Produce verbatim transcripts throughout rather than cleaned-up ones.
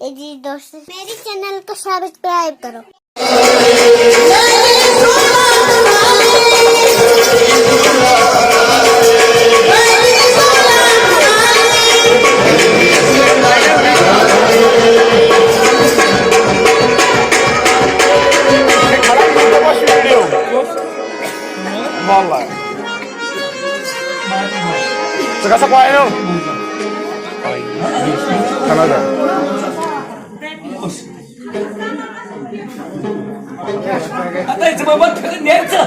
जी दोस्तों, मेरे चैनल को सब्सक्राइब करो। والله. ژٕ گژھکھ واینل؟ اہن حظ، آ. اَدٕ ژٕ ما وَن، نیر ژٕ.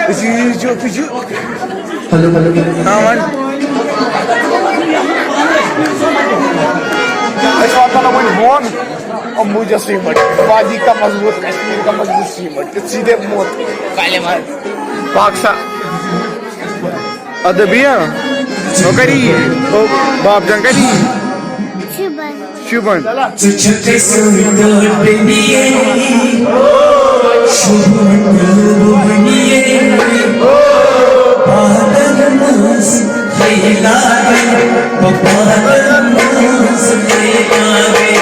أسۍ یہِ چھُ، أسۍ چھِ. Hello, hello, hello. ہاں، وَن. أسۍ واتناوو وۄنۍ بۄن. امبوجا سیمٹ، وادی کا مضبوط، کشمیر کا مضبوط سیمٹ، سیدھے موت. کالے مار. پاکستان. ادبیہ. او کری. او باپ جان کری. شُبَن. شُبَن. ژٕ چھُکھ سُے تہٕ دُنیا، شُبَن تہٕ دُنیا، پادن منٛز ہے لاگے، پادن منٛز ہے لاگے.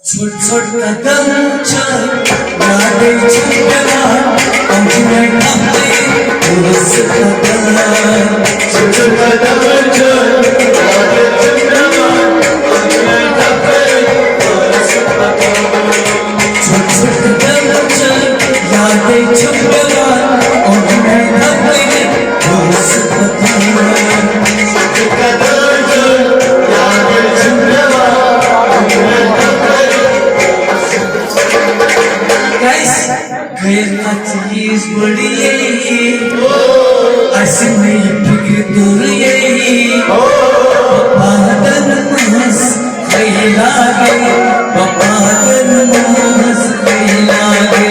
ژھوٚٹ ژھوٚٹ قدم چھِ یادے چھِ پٮ۪وان، یِم چھِ مےٚ ڈبلٕے پونٛسہٕ ژھۄٹہٕ قدم چھِ یادے چھِ پٮ۪وان، یِم چھِ مےٚ ڈبلٕے پونٛسہٕ ژھۄٹہٕ قدم چھِ یادے چھِ پٮ۪وان، یِم چھِ مےٚ ڈبلٕے پونٛسہٕ ژھۄٹہٕ قدم چھِ یادے چھِ پٮ۪وان. گژھِ خیر اتھ ییٖژ بٔڑ یی، اسہِ نہٕ یہِ فکرِ توٚر یی. پادن منٛز ہے لاگے، پادن منٛز ہے لاگے.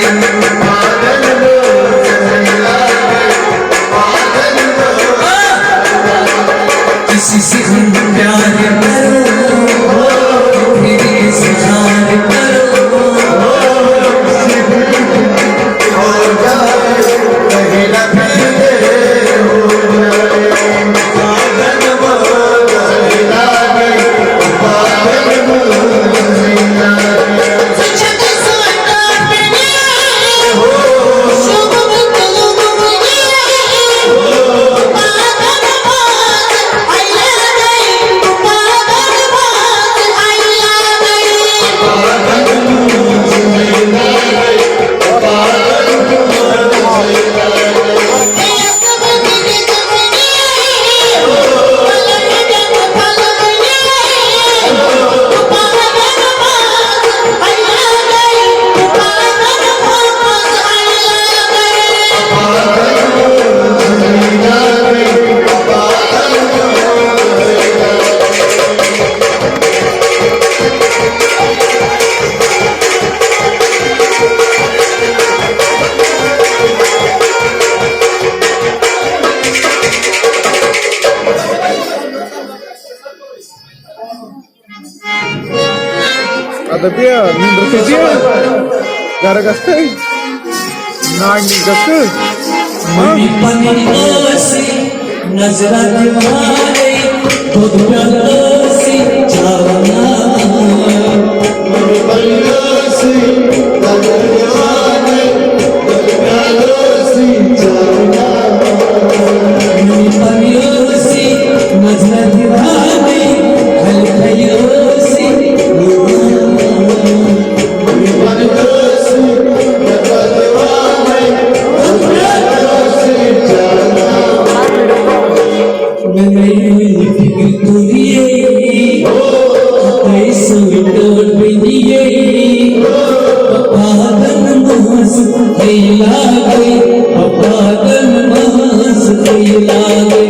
کسی سے ہم پیار کرو، پھر اظہار کرو. اَدٕ بیٚیہِ نِنٛدٕر کھٔتی گَرٕ گژھٕے، نانہِ نِش گژھٕ. وٕنہِ پنٕنۍ ٲسٕے نظرا دِوانَے، دۄد پیالہٕ ٲسٕے چاوان. وٕنہِ پنٕنۍ ٲسٕے نظرا دِوانَے، دۄد پیالہٕ ٲسٕے چاوان. وٕنہِ پنٕنۍ ٲسٕے مےٚ گٔے وٕنہِ فِکرِ توٚریے، تۄہہِ سۭتۍ ٹٲٹھ بٔنیے، پاگل ماس ہے لاگے، پاگل ماس ہے لاگے۔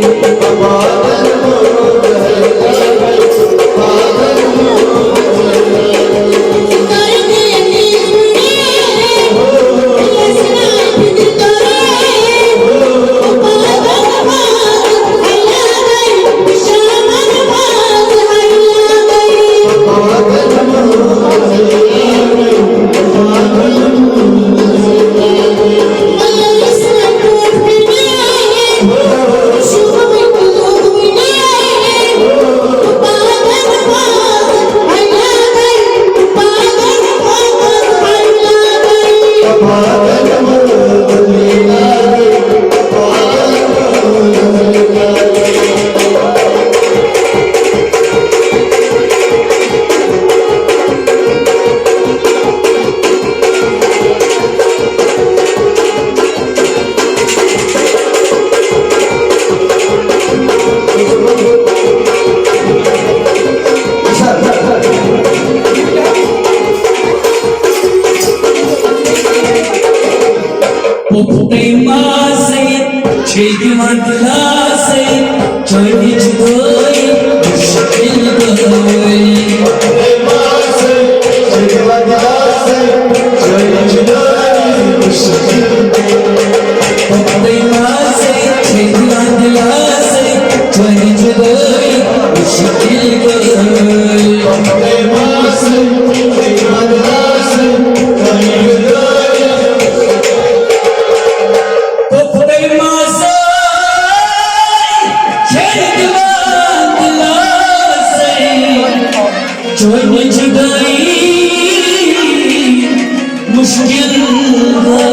پۄپھتَے ماسَے چھے دِوان دِلاسَے، چٲنی جُدٲیی مُشکِل گٔے۔ پۄپھتَے ماسَے چھے دِوان دِلاسَے، چٲنی جُدٲیی مُشکِل گٔے۔ پۄپھتَے ماسَے چھے دِوان دِلاسَے، چٲنی جُدٲیی مُشکِل گٔے۔ پۄپھتَے ماسَے چھے دِوان دِلاسَے، چٲنی جُدٲیی پۄپھتَے ماسَے چھے دِوان دِلاسَے، چٲنی جُدٲیی مُشکِل گٔے۔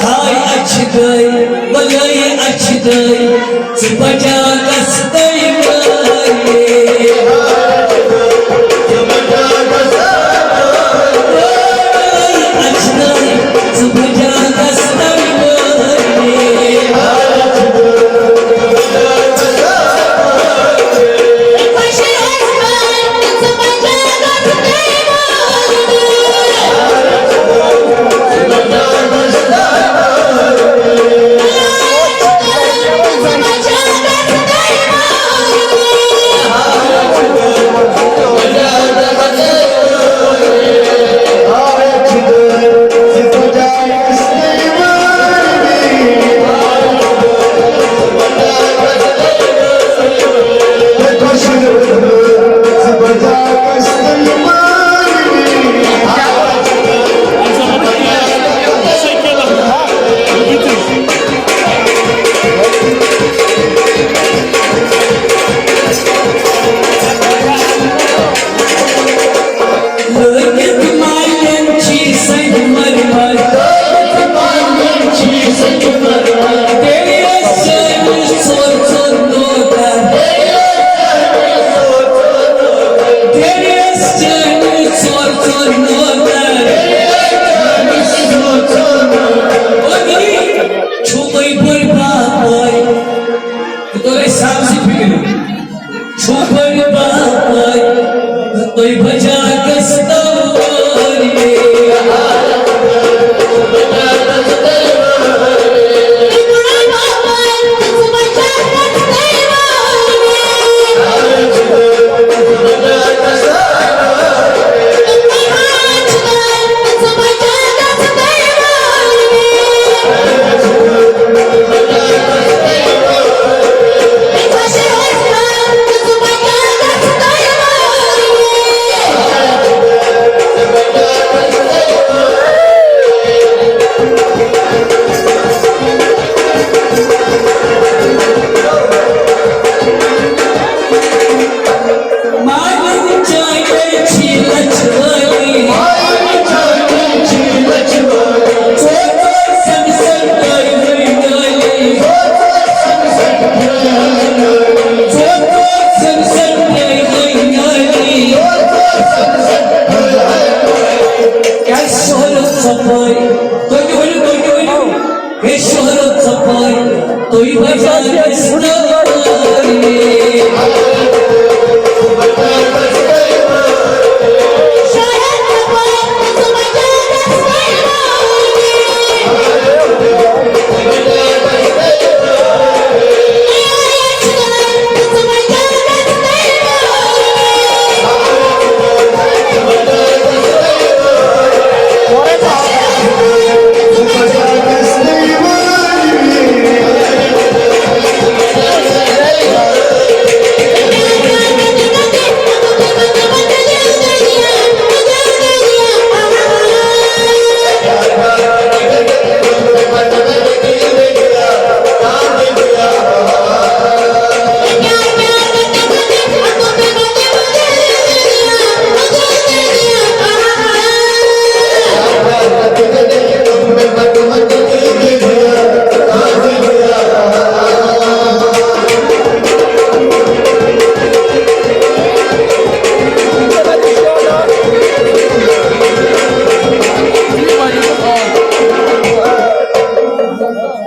ہاے اَچھِ گٔے، وَلَے اَچھِ گٔے، ژٕ بَجاکَس تَے وٲرِتھ۔ چھُو تُہۍ بٔڑۍ بب پٲے؟ تہٕ توٚر اَسہِ سبزی فِکرِ۔ چھُو بٔڑۍ بب پٲے؟ تہٕ تُہۍ بجا گژھِ تَوٲرۍ۔ ہے شہرت ژھۄپٲے، تُہۍ بچا دستاوارِ۔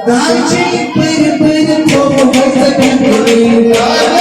دالچیٖن پٔرۍ پٔرۍ تھوٚو مَزٕ بہتریٖن۔